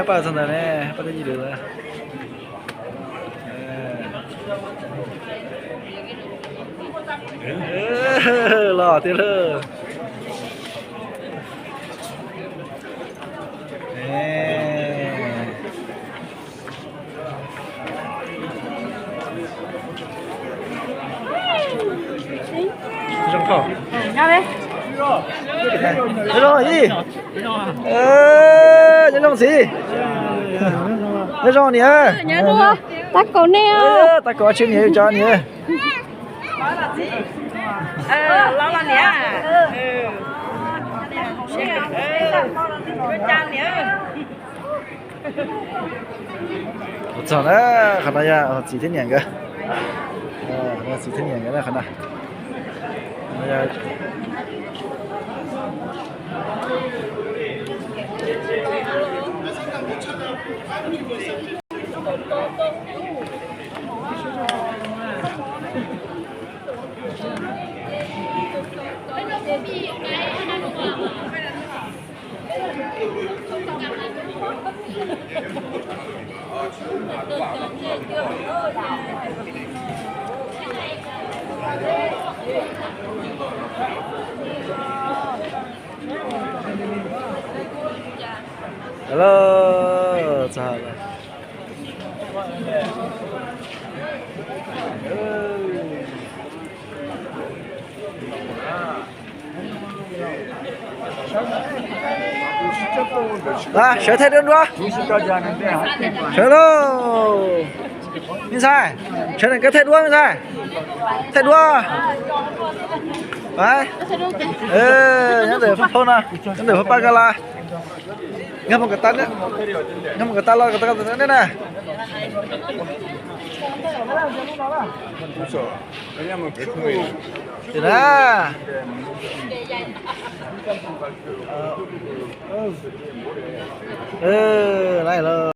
Paj txog ntawd ne, paj teb ci lwm. Los tiag lawm. Nyob zoo ib, nyob zoo txiv, nyob zoo niam. Tab kaum nej, tab kaum tsis niam, yus cov niam. Ua tsaug na, qhov no yog txiv thiab niam nkawd. Txiv thiab niam nkawd na qhov no. Hello, txog lawm. Sawv thaij duab duab. Sawv lauj. Me ntxhais, sawv daws koj thaij duab me ntxhais. Thaij duab. Nyob ntawm phauj no, nyob ntawm phauj Paj Kab Las. Nkag mus kom tas, nkag mus kom tas los kom tas nej na. Tim na. Lawm los.